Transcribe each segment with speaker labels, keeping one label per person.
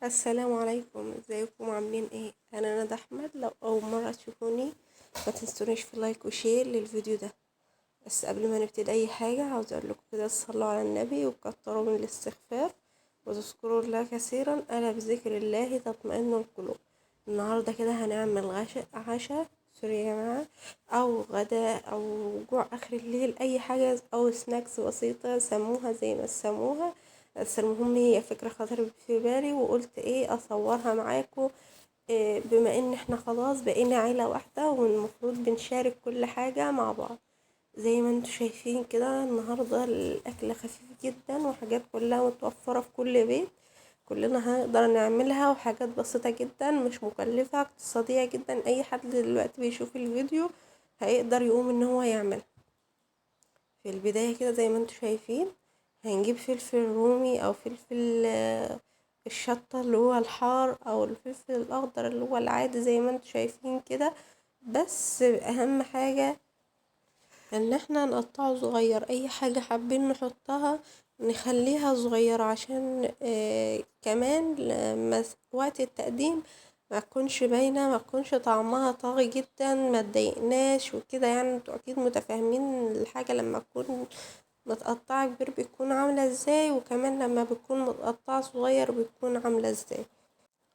Speaker 1: السلام عليكم، ازيكم؟ عاملين ايه؟ انا ندى احمد. لو اول مرة تشوفوني ما تنسونيش في like و share للفيديو ده. بس قبل ما نبتدي اي حاجة عاوز اقول لكم كده صلوا على النبي وكتروا من الاستغفار وتذكروا الله كثيرا، الا بذكر الله تطمئن القلوب. النهارده كده هنعمل عشاء sorry يا جماعة، او غداء او جوع اخر الليل، اي حاجة او snacks بسيطة، سموها زي ما سموها، بس المهم هي فكرة خطرت في بالي وقلت ايه اصورها معاكم، إيه بما ان احنا خلاص بقينا عيله واحدة والمفروض بنشارك كل حاجة مع بعض. زي ما انتوا شايفين كده النهارده الاكل خفيف جدا وحاجات كلها متوفرة في كل بيت، كلنا هنقدر نعملها، وحاجات بسيطة جدا مش مكلفة، اقتصادية جدا، اي حد دلوقتي بيشوف الفيديو هيقدر يقوم ان هو يعملها. في البداية كده زي ما انتوا شايفين هنجيب فلفل رومي او فلفل الشطه اللي هو الحار او الفلفل الاخضر اللي هو العادي زي ما انتوا شايفين كده، بس اهم حاجة ان احنا نقطعه صغير، اي حاجة حابين نحطها نخليها صغيرة عشان كمان لما وقت التقديم ما تكونش باينة، ما تكونش طعمها طاغي جدا، ما تضايقناش وكده. انتوا اكيد متفاهمين الحاجة لما تكون متقطعه كبير بتكون عامله ازاي، وكمان لما بتكون متقطعه صغير بتكون عامله ازاي.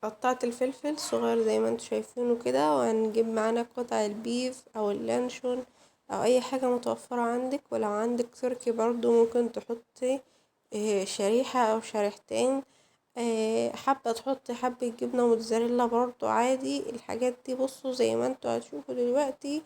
Speaker 1: قطعت الفلفل صغير زي ما انتوا شايفينه كده، وهنجيب معانا قطع ال beef او اللانشون او اي حاجة متوفرة عندك، ولو عندك تركي برضو ممكن تحطي شريحة او شريحتين، حابة تحطي حبه جبنه موتزاريلا برضو عادي. الحاجات دي بصوا زي ما انتوا هتشوفوا دلوقتي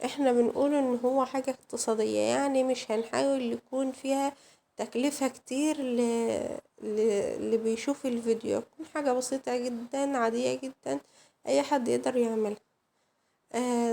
Speaker 1: احنا بنقول ان هو حاجة اقتصادية، يعني مش هنحاول يكون فيها تكلفة كتير اللي بيشوف الفيديو، تكون حاجة بسيطة جدا عادية جدا اي حد يقدر يعملها.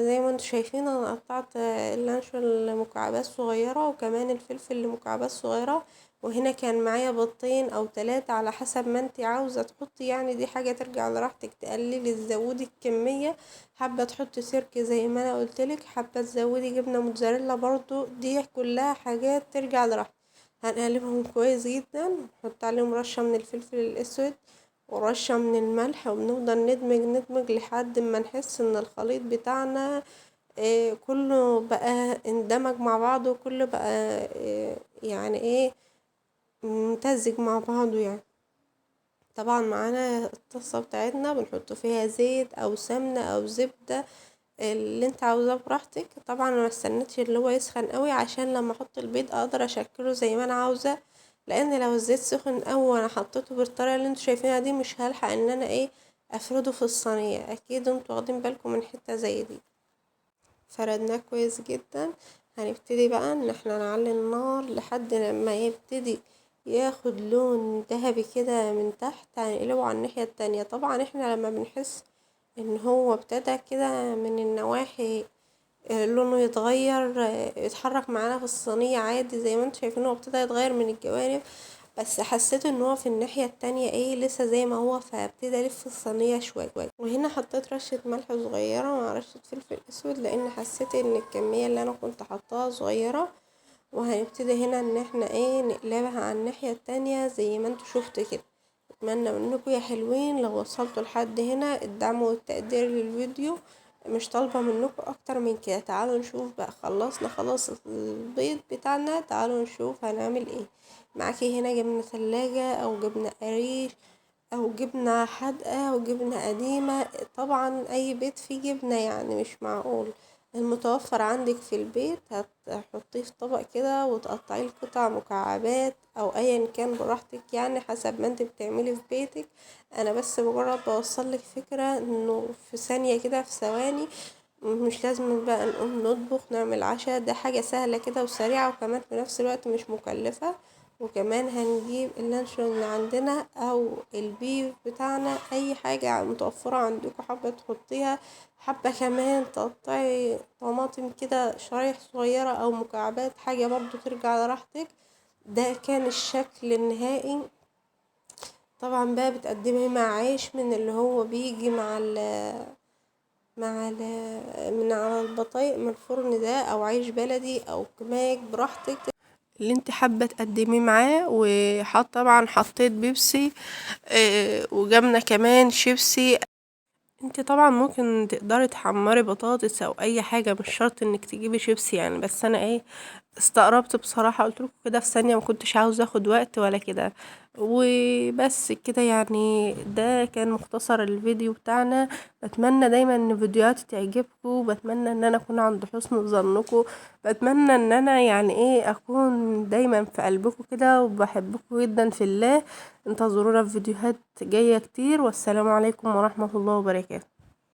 Speaker 1: زي ما انتوا شايفين انا قطعت اللانشون لمكعبات صغيرة وكمان الفلفل لمكعبات صغيرة، وهنا كان معايا بيضتين او 3 على حسب ما انت عاوزه تحطي، دي حاجة ترجع لراحتك، تقللي تزودي الكمية، حابة تحطي سيرك زي ما انا قلتلك، حابة تزودي جبنه موتزاريلا برضو، دي كلها حاجات ترجع لراحتك. هنقلبهم كويس جدا، نحط عليهم رشه من الفلفل الاسود ورشه من الملح، وبنفضل ندمج لحد ما نحس ان الخليط بتاعنا كله بقى اندمج مع بعضه، وكله بقى ممتزج مع بعضه. طبعا معانا الطاسه بتاعتنا بنحط فيها زيت او سمنه او زبدة اللي انت عاوزاه براحتك. طبعا انا ما استنيتش اللي هو يسخن قوي عشان لما احط البيض اقدر اشكله زي ما انا عاوزه، لان لو الزيت سخن قوي وانا حطيته بالطريقة اللي انتوا شايفينها دي مش هلحق ان انا افرده في الصينية، اكيد انتوا واخدين بالكم من حتة زي دي. فردناه كويس جدا. هنبتدي بقى ان احنا نعلي النار لحد لما يبتدي ياخد لون ذهبي كده من تحت، هنقلبه على الناحية التانية. طبعا احنا لما بنحس ان هو ابتدى كده من النواحي لونه يتغير، يتحرك معانا في الصينية عادي زي ما انتوا شايفين هو ابتدى يتغير من الجوانب، بس حسيت ان هو في الناحية التانية لسه زي ما هو، فابتدي الف الصينية شوية. وهنا حطيت رشة ملح صغيرة مع رشة فلفل اسود لان حسيت ان الكمية اللي انا كنت حطاها صغيرة. وهنبتدي هنا ان احنا نقلبها على الناحية التانية زي ما انتوا شفتوا كده. اتمنى منكم يا حلوين لو وصلتوا لحد هنا الدعم والتقدير للفيديو، مش طالبة منكم اكتر من كده. تعالوا نشوف بقى، خلصنا خلاص البيض بتاعنا، تعالوا نشوف هنعمل ايه. معاكي هنا جبنة ثلاجة او جبنة قريش او جبنة حادقة او جبنة قديمة، طبعا اي بيت فيه جبنة مش معقول، المتوفر عندك في البيت هتحطيه في طبق كده وتقطعيه لقطع مكعبات او ايا كان براحتك، حسب ما انت بتعملي في بيتك. انا بس مجرد بوصلك فكرة انه في ثانية كده، في ثواني، مش لازم بقى نقوم نطبخ نعمل عشاء، ده حاجة سهلة كده وسريعة وكمان في نفس الوقت مش مكلفة. وكمان هنجيب اللانشون اللي عندنا او البيف بتاعنا، اي حاجة متوفرة عندكم حابة تحطيها، حابة كمان تقطعي طماطم كده شرايح صغيرة او مكعبات، حاجة برضو ترجع لراحتك. ده كان الشكل النهائي. طبعا بقى بتقدميه مع عيش من اللي هو بيجي من على البطايق من الفرن ده، او عيش بلدي او كماج براحتك. اللي انت حابة تقدميه معاه. وحط طبعا حطيت بيبسي وجبنة كمان شيبسي. انت طبعا ممكن تقدري تحمري بطاطس او اي حاجة، مش شرط انك تجيبي شيبسي يعني، بس انا ايه استقربت بصراحة، قلت لكم كده في ثانية، ما كنتش عاوزة اخد وقت ولا كده. وبس كده يعني، ده كان مختصر الفيديو بتاعنا. بتمنى دايما ان فيديوهاتي تعجبكم، بتمنى ان انا اكون عند حسن ظنكم، بتمنى ان انا يعني ايه اكون دايما في قلبكم كده، وبحبكم جدا في الله. انتظرونا في فيديوهات جاية كتير، والسلام عليكم ورحمة الله وبركاته.